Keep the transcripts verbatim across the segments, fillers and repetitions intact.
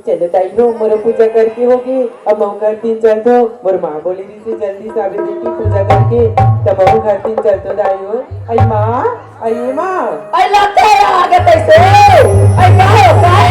चलो दाई हो, मोर पूजा करके होगे, अब महूं घर तीन चलथो। मोर माँ बोले रहिसे जल्दी से आबे बेटी पूजा करके, त महूं घर तीन चलथो दाई हो। अई माँ, अई माँ। अई लगथे आगे तैसे। अई का हो, का है?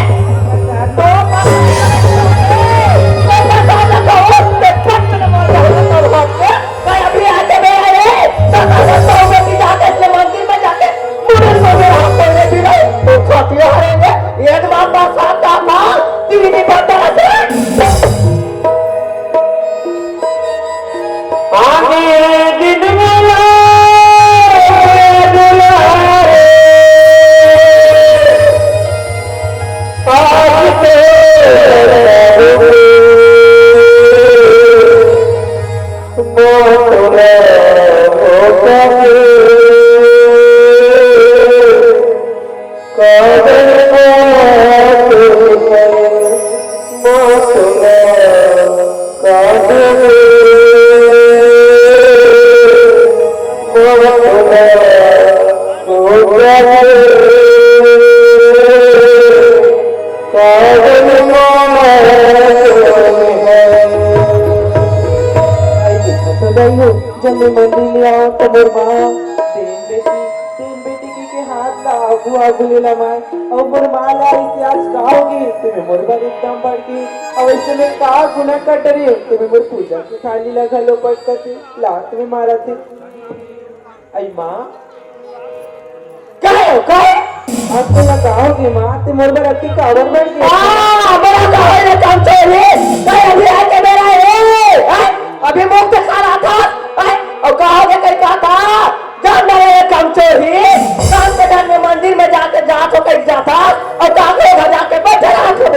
तो जब मैं मंदिर ले आऊं तो मोर माँ, देन बेटी, देन बेटी के, के हाथ ला आगू आगू ले ला माय। अउ मोर माँ ला इसे आज का होगे, तेमे मोर बर एकदम बढ़ के। अउ ऐसे में का गुना कर डरे, तेमे मोर पूजा के थाली ला घलो पटकते, लात में मारते। अई माँ। का हो, का हो? अब तो बताओगे माँ, ते मोर बर अति काबर बढ़ गया? हाँ, बड़ा का हो रे कमचोरी? का अभी आके बेरा है? हैं? अभी मुंह दिखा रहा था? हैं? अउ का होगे कहीं कहा था? जान डारे ये कमचोरी, शाम के time में मंदिर में जाके जात हो कहीं जाता, अउ काकरो घर जाके बैठे रहत हो।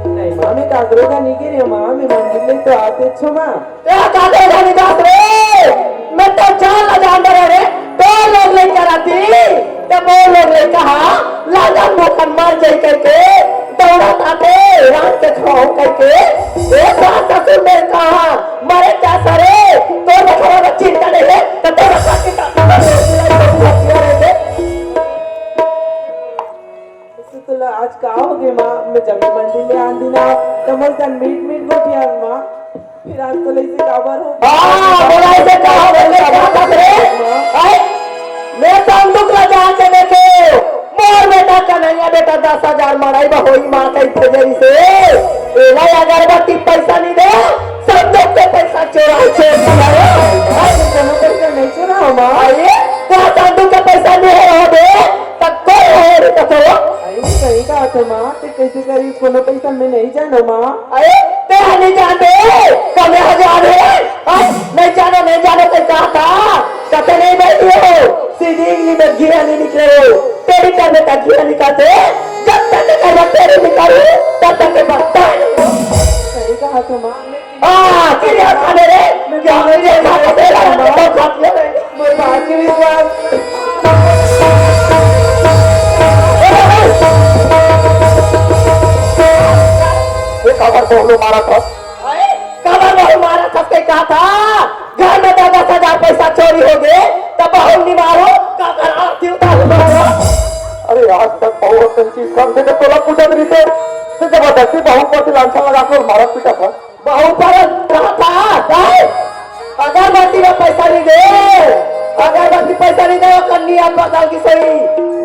नहीं माँ, मैं काकरो घर नहीं गिरी हूँ माँ, मैं मंदिर में तो आते छो माँ। ए, काकरो घर नहीं जात रे, मैं तो जान ला जान डरे रे, तो लोग लेकर आती, ते वो लोग लेकर हा, लाजा भूखन मर जाई करके, दौड़त आते, रात के खाओ करके, ए सास ससुर मेर कहा, मरे क्या सरे, तोर बखरा में चिंता नहीं है, तो तोर बखरा की ताकत है, तोर बखरा की ताकत है। तो तोला आज का होगे माँ, मैं जब भी मंदिर में आंदी ना, तो मोर तन मीठ मीठ गोठियान माँ। फिर आज तो लइसे काबर हो? हाँ, बोला इसे का हो गया, क्या बात रे? हाय, मैं संदूक ला जान के देखे, मोर बेटा कन्हैया बेटा दस हजार मड़ई बा होई माँ कही भेजे रिसे। एला अगरबत्ती पैसा नहीं दे, संदूक के पैसा चोरा चोर दिया रे। आज कोनो पैसा नहीं चोरा हो माँ। आइए, तो संदूक के पैसा नहीं हो दे, त कोई हो रे तो। अरे, सही कहा तो माँ, ते कैसे करी, कोनो पैसा मैं नहीं जानो माँ। अरे, ते नहीं जानते, कमे हजार है, हाँ, नहीं जानो, नहीं जानो, ते कहा था, कते नहीं बैठी हो, सीधी इंगली में घी नहीं निकले हो, तेरी कर बेटा घी निकालते, जब तक के करवा तेरे निकालू, तब तक के बचता नहीं। सही कहा तो माँ, मैं हाँ, तेरे हाथ में रे, क्या मुझे खा के दे रहा है, तो खा के दे। मोर बात के विश्वास। ये काबर बहू ला मारत हस? अरे, काबर बहू ला मारत हस के कहा था? घर में दस दस हजार पैसा चोरी हो गए, तब बहू नहीं मारो, का कर आरती उतार मारो। अरे, आज तक बहू अपन चीज कम से कम तोला पूछत रहिते, तो जबरदस्ती बहू पर लांछन लगा के मारत पीटत हस। बहू पर कहा था, "साहब, अगरबत्ती में पैसा नहीं दे, अगरबत्ती पैसा नहीं दे, ओकर नियत बदल की सही,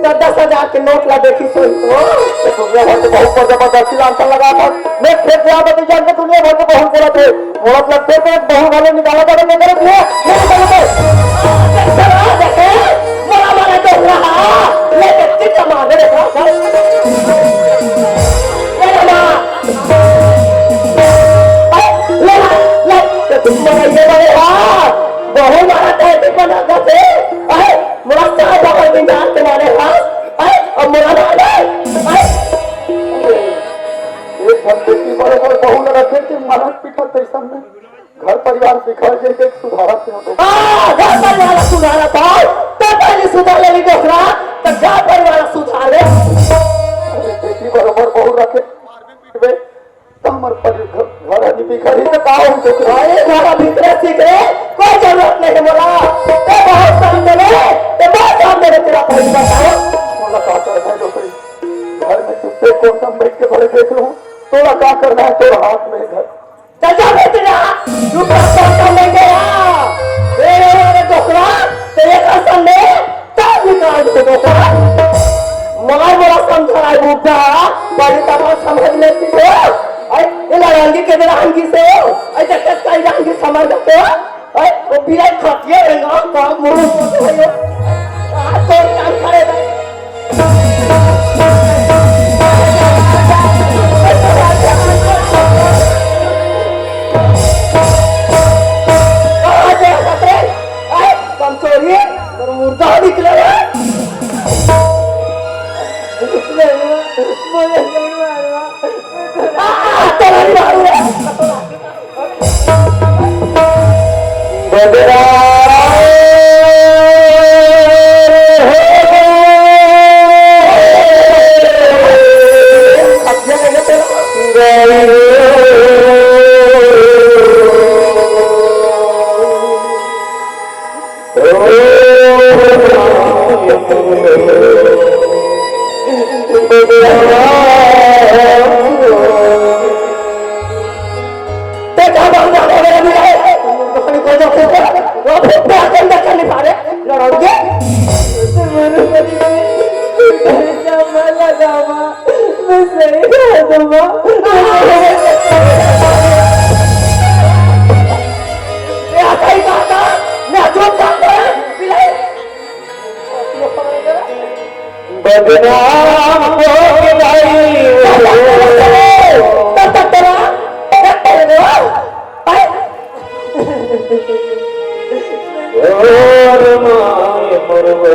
दस दस हजार के नोट ला देखी सही।" तो दुनिया भर के बहू पर जबरदस्ती लांछन लगा था। मैं खेत गया बती जान के दुनिया भर के बहू बोला थे, मोला लगते तो बहू वाले निकाला जावे, नहीं करे दिए, नहीं करे दिए। चला देखे, मोला मारे तो रहा, लेके चित्त मार दे रहा। मेरा माँ, अरे, ले, ले, ले, ये तुम्हारा ये बड़े हाथ, बहू मारा कहते बना दे, अरे, मोला चार बाबा दिन जान तुम्हारे हाथ, अरे, अब मोला मार दे, अरे। एक हम बेटी बरोबर बहू लगा थे कि मारत पीटत तैसन में घर परिवार बिखर जाए के सुधारत थे। हाँ, घर परिवार सुधारत हो, तो पहले सुधार ले ली डोकरा, तो घर परिवार सुधार ले। बेटी बरोबर बहू रखे, तो हमार परि-, घर, घर आदि बिखर ही तो का हो डोकरा? अरे, घर भीतरे सीख रे, कोई जरूरत नहीं बोला। ते बहुत समझ ले, देख लो, तोला का करना है, तोर हाथ में है घर। चल जा बे तेरा, तू कर कर कर नहीं गया। ए रे रे डोकरा, तेरे का संग में तब निकाल दे डोकरा। मार बड़ा समझा है बुड्ढा, बड़ी तमार समझ लेती हो। ऐ, ये लड़ांगी के लड़ांगी से हो। ऐ जब तक कहीं जाएंगे समझ जाते हो। ऐ, वो बिलाई खटिया है ना, काम मुंह को तो है। आज तो काम खड़े भाई। कहाँ गया खतरे? ऐ, कमचोरी, तेरा मुर्दा निकले रे। आ, तेरा नहीं मारूंगा। बदनाम हो गए। बदनाम हो गई। और माय मरबे।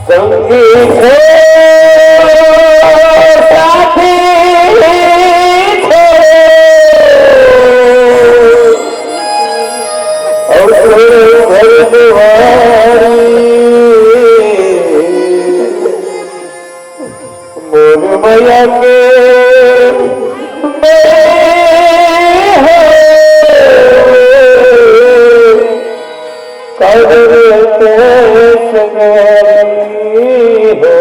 संगी छोड़, साथी छोड़, और छोड़ घर दुआरी। मोर मया के मैं हो। कदर के संगवारी हो,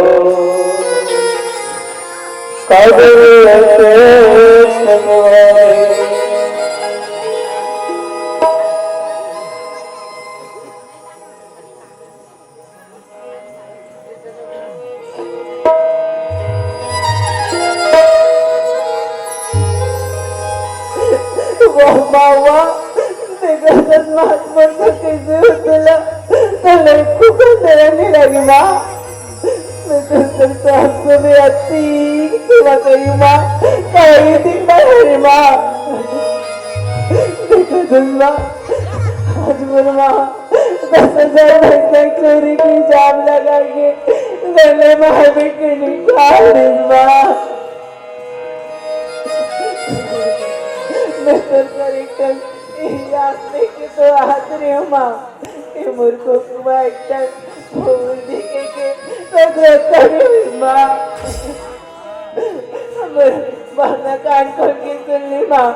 कदर के संगवारी। वाह, वाह, वाह। देखो, सच बात बोल के कैसे हो तुला? तो लड़को का शरण नहीं लगी माँ। मैं तो सब तो आपको भी अति सेवा करी माँ। कई दिन बाद हरी माँ। देखो दुल्ला, आज मेरे माँ दस हजार पैसा चोरी की इल्जाम लगा के गले में हमें के निकाल दी माँ। मैं तो सर एक याद लेके तो हाथ रही हूँ माँ। ये मुर्खो को माँ एकदम भूल देखे के तो देखता नहीं माँ। हमर बहना कान खोल के सुन ली माँ।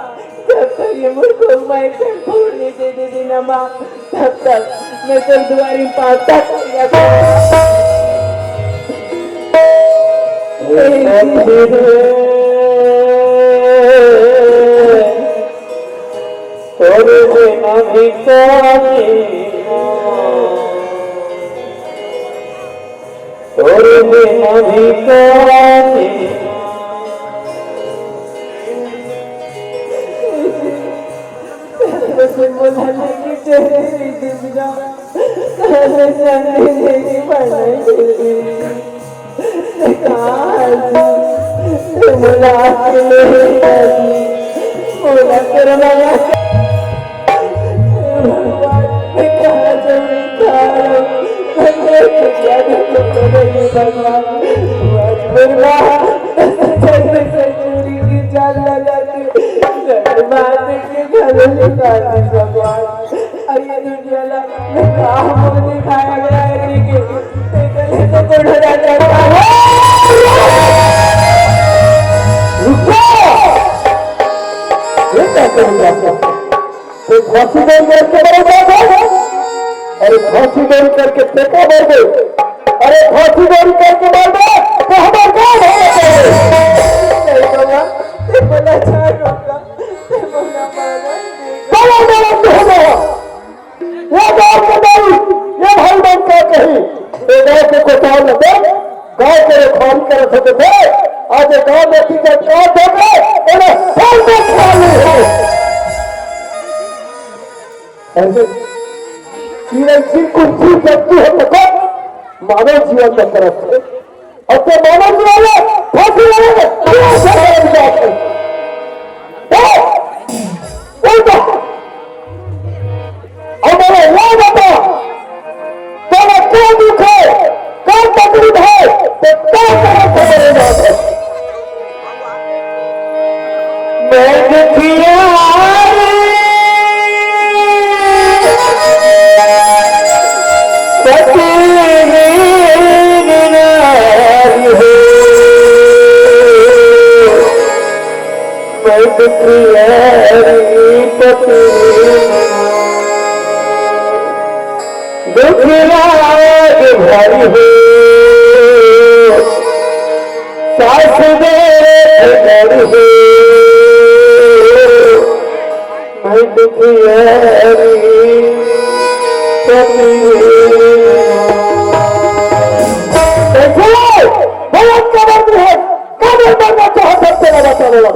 जब तक ये मुर्खो को माँ एकदम भूल नहीं दे दे देना माँ, तब तक मैं तो दुआरी पाता तोरे बिना भी काहे तोरे बिना भी काहे भगवान। अरे ये दुनिया ला मैं का मुंह दिखाया गया है रे के। तेरे तो कोण हो जाता है। रुको। ये क्या कर रहा है? तो फांसी दौड़ करके मर जाता है। अरे फांसी दौड़ करके फेंका मर गए। अरे फांसी दौड़ करके मर गए तो हमारे गांव में मर गए। नहीं बाबा, ते बोला चार रोका, ते बोला मारा। बोला मारा, बोला मारा। ये गांव के नहीं, ये भाई बहन का कहीं, ये गांव के कोताल न दे, गांव के रखवाली करत होते थे, आज ये गांव में टीचर का दे के, इन्हें भाई बहन खिला नहीं है। ऐसे चिड़ै चिरकुट जीव जंतु हो तको मानव जीवन में करत है। अब तो मानव जीवन में फांसी लगे, क्यों ऐसा करत जात है? तो उल्टा। अब मेरे ये बता, तेरा क्या दुख है, क्या तकलीफ है, तो क्या करत है मेरे नाथ? मैं दुखिया रे, पति रे नारी हो। मैं दुखिया रे, पति रे नारी। दुख लाग भारी हो, सास दे घर हो, मैं दुखियारी पति। देखो, बहुत कदर है, कदर करना चाहता तेरा बता बोला।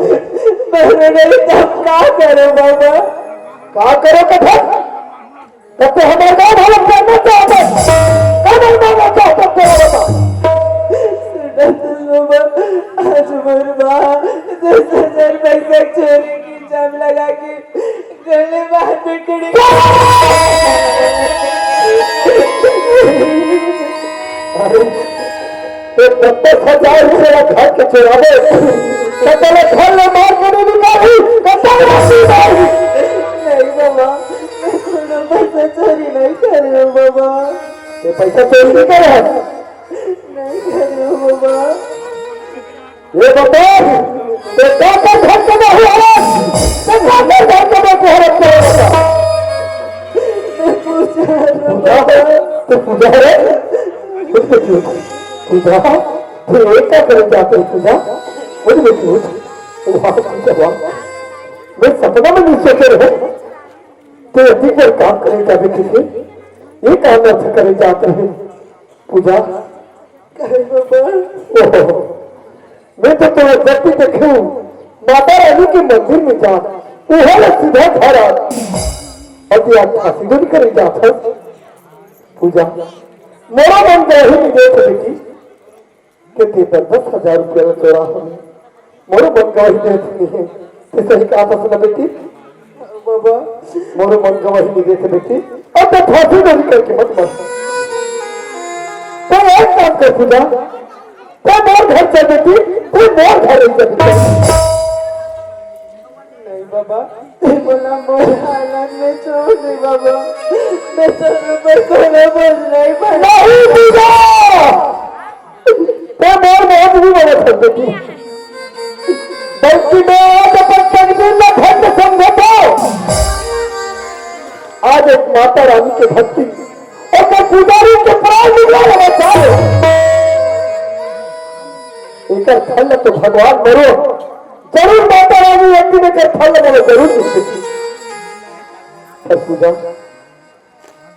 मैंने नहीं तो क्या करो बाबा? क्या करो कथा? तब तो हमारे गांव वाले करना चाहते हैं। कदर मारना चाहते हैं, तेरा बता। सुना तो बाबा, आज मोर माँ दस हजार पैसा चोरी की इल्जाम लगा के गले में हाथ में कड़ी। अरे, तो पचास हजार रुपया घर के चुरावे, तो तेरे घर में मार के नहीं निकाली, तो तेरे नहीं मारी। नहीं बाबा, मैं कोनो पैसा चोरी नहीं करे हूँ बाबा। ये पैसा चोरी नहीं करे है? नहीं करे हूँ बाबा। ये बता, तो क्या कर घर के नहीं हो रहा? तो क्या कर घर के नहीं हो रहा? मैं पूछा पूजा, तो पूजा है? कुछ कुछ पूजा, तो एक क्या करने जाते हो पूजा? मुझे कुछ पूछ। वाह, पूजा, वाह। मैं सपना में नहीं सोचे रहे। तो अधिक बार काम करे जावे के लिए ये काम अर्थ करे जाते हैं पूजा। कहे बाबा। ओहो, मैं तो तोरा जब भी देखे हूँ, माता रानी के मंदिर में जा, वहाँ ले सीधा घर आ। अब ये फांसी जो नहीं करे जाता। पूजा, मोरो मन गवाही नइ देत हे बेटी, के ते दस दस हजार रुपया ला चोरा हवे। मोरो मन गवाही देत नइ हे, ते सही कहत हस ना बेटी? बाबा। मोरो मन गवाही नइ देत हे बेटी, अब ते फांसी डोरी करके मत मर। ते एक काम कर पूजा, ते मोर घर चल बेटी, ते मोर घर रह जा बेटी। नहीं बाबा, ते मोला मोर हालत में छोड़ दे बाबा, मैं तो रुपए को ना बोल नहीं पाया। नहीं पूजा, ते मोर मौत नहीं बना सकती, बल्कि मैं आज अपन तकदीर में धन्य समझता हूँ। आज एक माता रानी के भक्ति, एक पुजारी के प्राण निकला लगा चाहे। एकर फल तो भगवान मरो, जरूर माता रानी एक दिन एकर फल मोला जरूर मिलही। पर पूजा,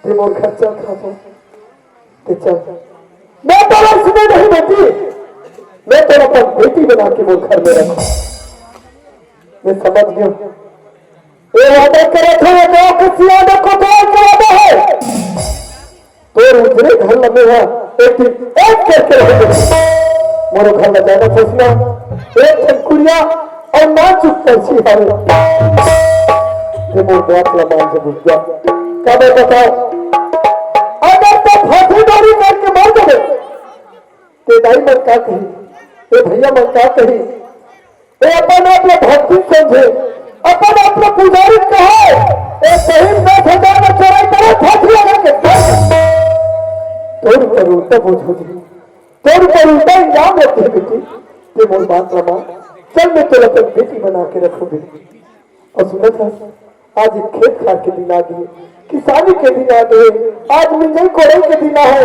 ते मोर घर चल खा जा, ते चल। मैं तोला सुने नहीं बेटी, मैं तोला अपन बेटी बना के मोर घर में रखूं। मैं समझ गया, ये वादा करे थे, ये गांव के सियाने को तो एक वादा है। तोर उजरे घर ला मेहा एक दिन एक करके रख दे। मोरो घर ला जाना फसना, एक ठन कुरिया अउ नाजुक पंछी हवे। ते मोर बात ला मान के बुझ जा। का मैं बताओ? अगर तो फांसी डोरी करके मर जाबे, ते दाई मन का कही, ते भैया मन का कही, ए अपन आप ला भक्ति समझे, अपन आप ला पुजारी कहे, ए शहीद दस हजार में चढ़ाई करे, फांसी लगा के दे। तोर ऊपर उल्टा बोझ हो जाए, तोर ऊपर उल्टा इल्जाम लगथे बेटी। ते मोर बात ला मान, चल मैं तोला अपन बेटी बना के रखूं बेटी। अउ सुनत हस, आज एक खेत खार के दिन आ गे, किसानी के दिन आ गे, आज मिंजई कोड़ई के दिन आ हे।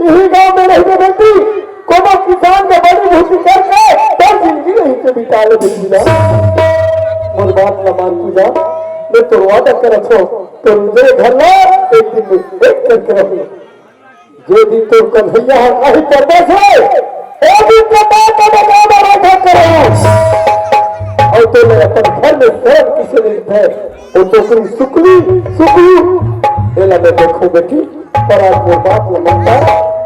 इही गांव में रहिबे बेटी, कोनो किसान के बड़ी भूसी करके तोर जिंदगी नहीं के बिता ले बेटी ना। मोर बात ला मान पूजा, मैं तोर वादा करत हंव, तोर उजरे घर ला एक दिन में एक करके रहूं। जे दिन तोर कन्हैया ह आही परदेस ले, ओ दिन के बात अब गाँव में बैठक करहूँ। अउ तोला अपन घर में शर्म किसे नइ दिखय, ओ टोकरी सुकली, सुकली। एला मैं देखहूँ बेटी, पर आज मोर बात ल मत टार।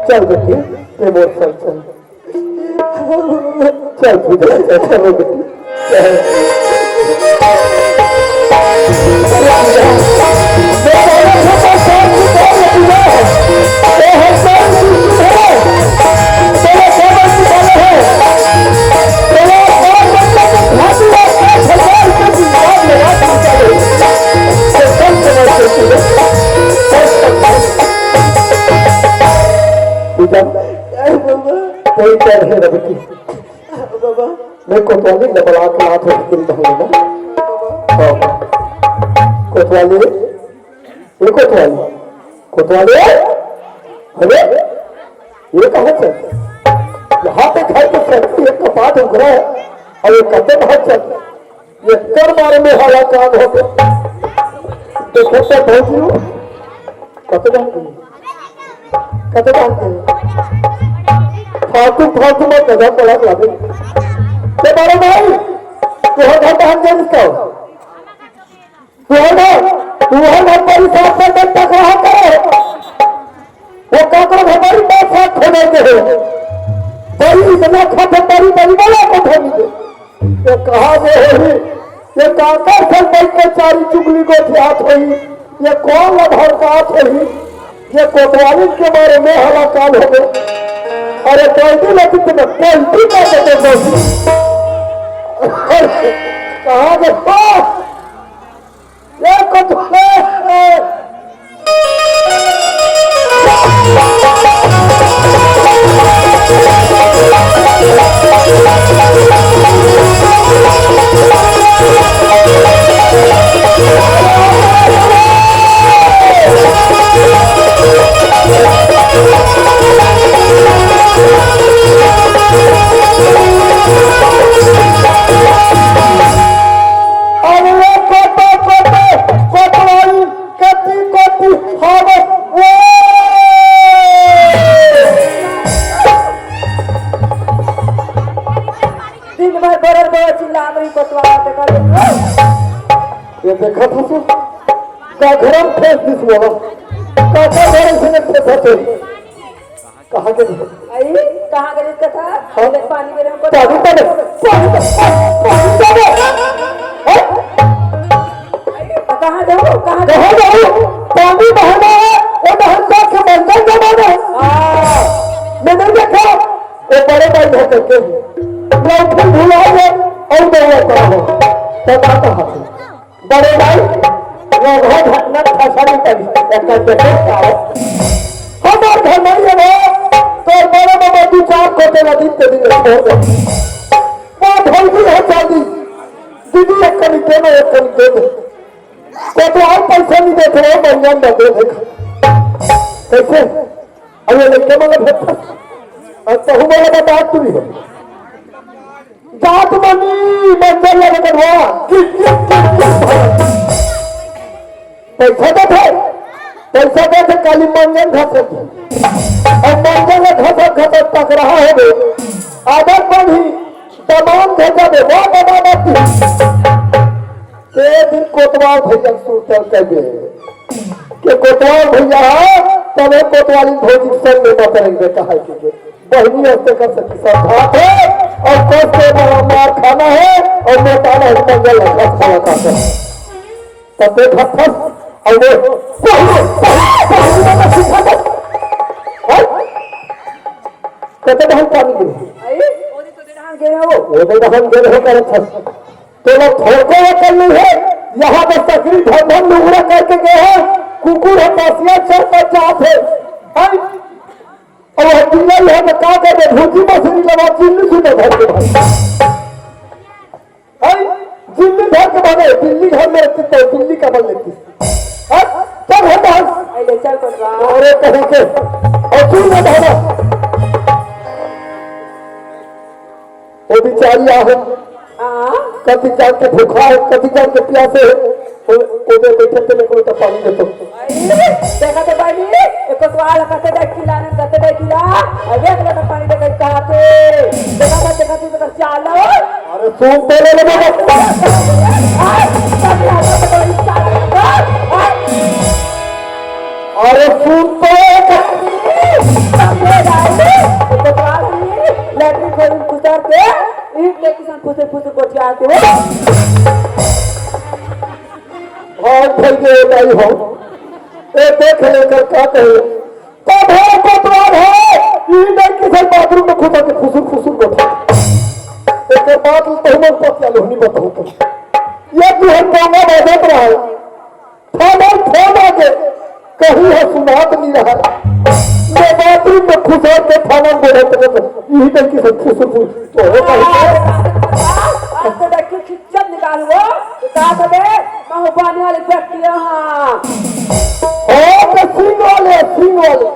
चल बेटी, ते मोर संग चल। चल पूजा, चल, चल बेटी। पूजा, कोई क्या नहीं रखती। बाबा। मैं कोतवाली ल बला के लात हंव, फिकिर धर लेना। हाँ। कोतवाली, ये कोतवाली, कोतवाली, अरे, ये कहाँ से? यहाँ पे घर पे शक्ति एक कपाट उघरा है, अउ ये कते भाग चल? एकर मारे में हालाकान हो गे। देखो तो भौजी, कते भाग गई? कते भाग गई? फालतू, फालतू में गधा पड़ा लागे। ते मारे भाई, तोहर घर भाग जाए इसका। तोहर घर, तोहर घर पर ही साफ कर दे, टकराव करे। वो काकरो घर पर ही बात साफ खोले के हो। बड़ी इतना खाते बड़ी, बड़ी वाला को धोनी दे। ये कहाँ से होही? ये काकर से बैठ के चारी चुगली गोठियात होही? ये कौन ला भड़कात होही? ये कोतवाली के मारे में हालाकान हो गे। अरे कैदी लगी तुम्हें कैदी कर देते दोस्त। अरे कहाँ गए? ये कुछ अरे कोटो, कोटो, कोटवाली, कति, कति, हावत, वो। दिन भर बरर बरर चिल्ला हमरी कोटवाला देखा दे। ये देखा था तू? का घरम फेंक दिस वाला। कतका बेर अइसने देखत होही। कहाँ गे? अई, कहाँ गे कथा? हाँ? ले पानी गे हमको। पानी तो दे, पानी तो, पानी, पानी तो दे। हाँ? अई, कहाँ जाओ? कहाँ कहाँ जाओ? पानी बहाना है, वो बहन का के मंजन जमाना है। हाँ। मैं नहीं देखा, वो बड़े भाई घर करके लौकी भुला गए और दौड़ा पड़ा हो। पता कहाँ से? बड़े भाई, रघुआ घटना फंसा नहीं करी, एकर देखे का हो? हमार घर नहीं है वो, तो बड़े बाबा दू चार कोटे नदी के दिन छोड़ दे। वो भौजी है जल्दी, दीदी एक कनी दे ना, एक कनी दे दे। तो, तो और पैसा नहीं देते हो, मंजन न दे दे। कैसे? अब ये लड़के वाला भेजता, और तहु वाला बता तू ही हो। जात मनी मंजन लगे कटवा। पैसा देथे, पैसा देथे, काली मंजन घसत। अब मंजन ला घसत घसत टकराहा हो गे। आदत बन ही दमान घसा दे, वाह दमान आती। ते दिन कोतवाल भैया सुरतल कर दे। के कोतवाल भैया, तबे कोतवाली भौजी संग में मत रहिबे, कहा कि के बहिनी हस्ते कर सकी समझात हे, और कस के मार, मार खाना हे, और मोटाना हे, मंजन ला घस खाना खाते। तब देख, घस, घस, और वो, कते ढंग पानी गिरे? अरे, वो तो ढंग गिरे हो। वो तो ढंग गिरे हो, करत हस। तो लोग थोड़को अकल नहीं है, यहाँ पर सकरी धन धन नुगरा करके गए हैं, कुकुर है, पसिया चर पर जात है। हैं? अब वह बिल्ला यहाँ पे का कर दे, भूजी मछली लगा, चिल्ली सुंदर भर के भाई। हैं? जिल्ली धर के भागे, बिल्ली घर में रहती तो बिल्ली का बल लेती। हैं? चल, हट, हट। अरे, चल, बलराम। अरे, कहीं के, और सुन ना, दादा। वो बेचारी आहे, हाँ? कति जान के भूखा है, कति जान के प्यासे है, वो, वो दे बैठे थे, लेकिन तो पानी दे तो। देखा तो बाई, एको सवाल कते दे किला ने, कते दे किला, अबे एक लोटा पानी दे के कहा थे, देखा था, देखा तू तो चाल लो। अरे सुन तो ले, ले, ले। अरे सुन तो। लैट्रिन खोल कुतर के, ईंट ले किसान फुसर फुसर गोठिया के वो। भाग भाई गे दाई हो। ए, देख ले कर का कहे। कब है कोतवाल है? ई नहीं किसी बाथरूम में घुसा के फुसुर फुसुर गोठिया। एक बात तो हम पतिया लोहनी बताऊं तो। ये जो है कोना बाजत रहा है। थाना फोन आके कहीं है सुनात नहीं रहा। मैं बाथरूम में घुसा के थाना में बोलत रहे। ई नहीं किसी फुसुर फुसुर। तो हो भाई। आज तो डॉक्टर खिच्चत निकाल वो, तो का करे, महुबानी वाले व्यक्ति यहाँ। ओ, तो सिंह वाले, सिंह वाले।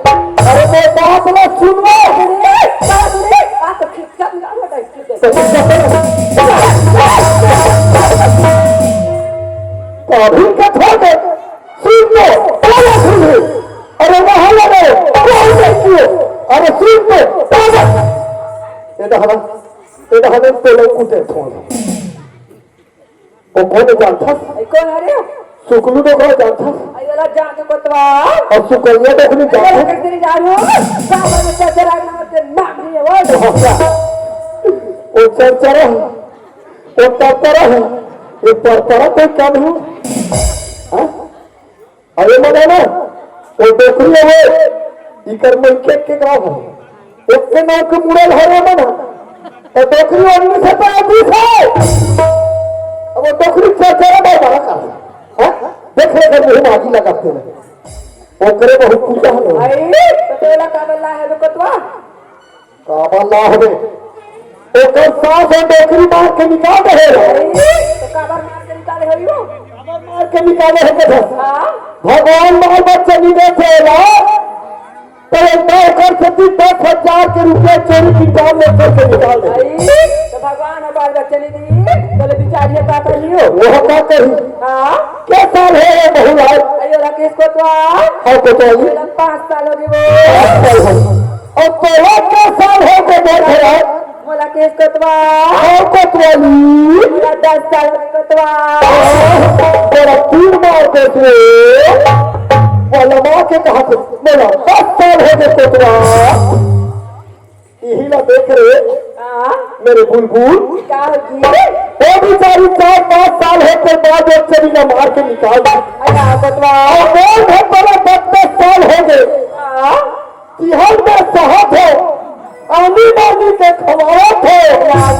अरे, मैं बात ना सुनवा। अरे, का करे, आज तो खिच्चत निकाल वो, डॉक्टर। तो अभी कथा में सुन लो, बोलो सुन लो। अरे, वहाँ लगे, कोई नहीं किए। अरे, सुन लो, बोलो। ये तो हमारा, ये तो हमें तो लोग उठे फोन। वो कोन जानथस? अई कोन हरे? सुकलू डोकरा जानथस? अई वाला जान के कोतवाल। अऊ सुकलिया डोकरी अरे जानथस? कैसे नहीं जा रहे हो? का बात में चर्चा राग नंबर के नाम नहीं है वो। वो चरचरा है, वो तरतरा है, ये तरतरा कोई काम है? हाँ? अरे मने ना, वो डोकरी हवे, इकर मन के, के गाँव हवे। ओके नाम के मुड़ल हरे मन। तो डोकरी उन्नीस सौ पैंतीस है। अब वो डोकरी चरचरा बार बड़ा का है। हाँ? देख ले कर मुँह में आगी लगाते हैं। ओकरे बहुत पूजा है। अरे, तो तोला का बल्ला है, रुको तो। काबर ला हवे? ओकर सास ह डोकरी मार के निकाल दे हे। अरे, तो काबर मार के निकाले हो यो? काबर मार के निकाले हे कथे? हाँ। भगवान बाल बच्चा नहीं देथे ला, तो एक बार ओकर सेती दस हजार के रुपया चोरी की जान में करके निकाल दे। अरे, तो भगवान ह बाल बच्चा नहीं दी, तो ले बिचारी का कर लियो? वो का कही? हाँ। के साल हे ये बहू लाल? अयो राकेश कोतवाल। हाँ, कोतवाल जी। मेरा पाँच साल हो गए वो। पाँच साल हो गए। अऊ तोला के साल हो गए घर घर? मोला केस कोतवाल। हाँ, कोतवाली। मोला दस साल हो गए कोतवाल। बड़ा तीर मार दे तू। बोला कमा के कहा थे, बोला, दस साल हो गए कोतवाल। यही ला देख रे, हाँ? मेरे बुलबुल। का होगी? वो बेचारी चार पाँच साल होते बाद वो चली ना मार के निकाल दी। अरे हाँ, कोतवाल। और मोर घर पर दस दस साल हो गए। हाँ? कि हर मैं सहत हो, आनी बानी के खवावत हो। हाँ।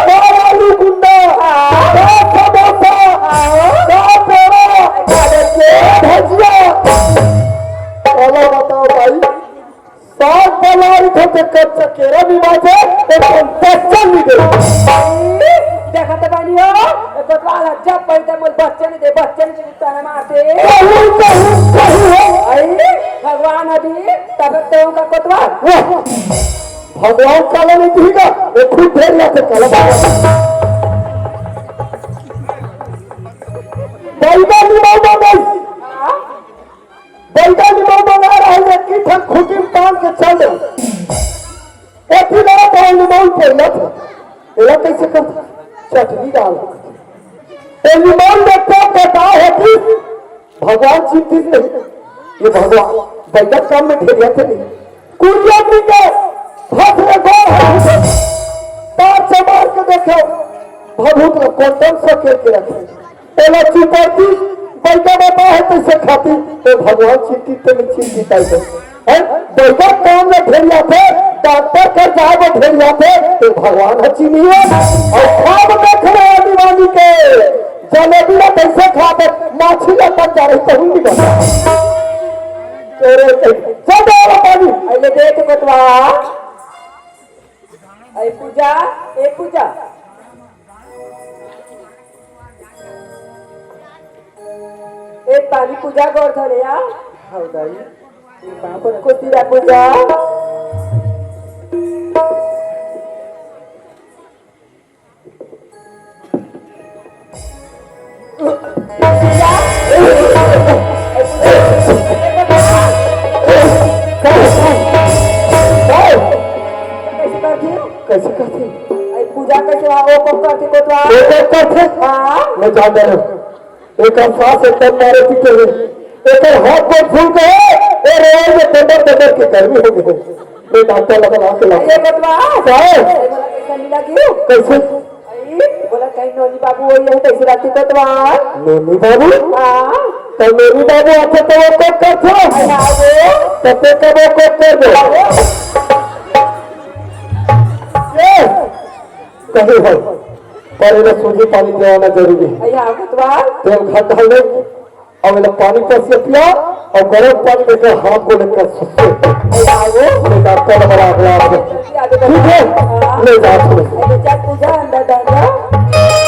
का आलू गुंडा, हाँ। का समोसा, हाँ। का पेड़ा, का भजिया। चलो बताओ भाई, साग पलाई थे ते कच्चा केरा भी बाजे, एक कच्चा नहीं दे। देखा तो बनी हो, ये कोतवाल जब पैदा मोल बच्चे नहीं दे, बच्चे नहीं दे, ताने मारते। कहूँ, कहूँ, कहूँ हो। आई, भगवान अभी तब तो उनका कोतवाल। वाह, भगवान काला नहीं दिखेगा, ये खुद ढेर या तो काला। बैगन नहीं मांगा भाई। हाँ? बैगन निमऊ मंगा रहा है, एक ही ठन खूंटी में टांग के चल दे। एक ही लड़ा तो निमऊ पहिला था। एला कैसे कर? चटनी डाल। तो निमऊ में तो बताओ होती, भगवान चिंतित नहीं। ये भगवान बैगन काम में ढेरिया थे नहीं। कुरिया जी के हाथ में गोड़ है, तार चमार के देखो, भभूत ला कोंडम से के के रखे। एला चुपौती बैठा बता है तैसे खाती, तो भगवान चिंतित तो नहीं चिंतित है। हैं? बैठा काम में ढेर जाते, डॉक्टर कर जाए वो ढेर जाते, तो भगवान है चिन्हिए। और खाब देख रहे आदमी वाली के, जलेबी ला कैसे खाते, माछी ला तक जा रही, कहूँ नहीं बता। तोरे के, चल दे वाला पानी। अरे देख बतवा। ए पूजा, ए पूजा। ए पानी पूजा गोड़ धरे आ। हाँ दाई। ए पाँव पर कुर्सी रा पूजा। कैसे करथे? कैसे करथे? अरे पूजा कैसे वहाँ ओ को करथे को तो आ? ओ को करथे? हाँ। मैं जान रहा हूँ। एक सास एकदम मारे पीटे हुए। एक हाथ को फूल के, ए रोल में दंडर दंडर के गर्मी हो गई। मैं डॉक्टर लगा ला के ला। अरे बतवा। क्या है? अरे बोला कैसे मिला क्यों? कैसे? अरे बोला कहीं नोनी बाबू वही है, कैसे राती बतवा? नोनी बाबू? हाँ। तो नोनी बाबू आते तो वो कब करथे? अरे हाँ वो। तो ते कब वो कब कर दो? ये कहीं हो, पर इन्हें सूजी पानी देवाना जरूरी है। अरे हाँ बतवा। तेल घट डाल दे। अब एला पानी पसिया पिया और गरम पानी में कर हाथ को लेकर सुसु। आओ। ले जा, कल बड़ा अगला आपको। ठीक है? ले जा, छोड़। अरे जा पूजा अंदर डाल दो।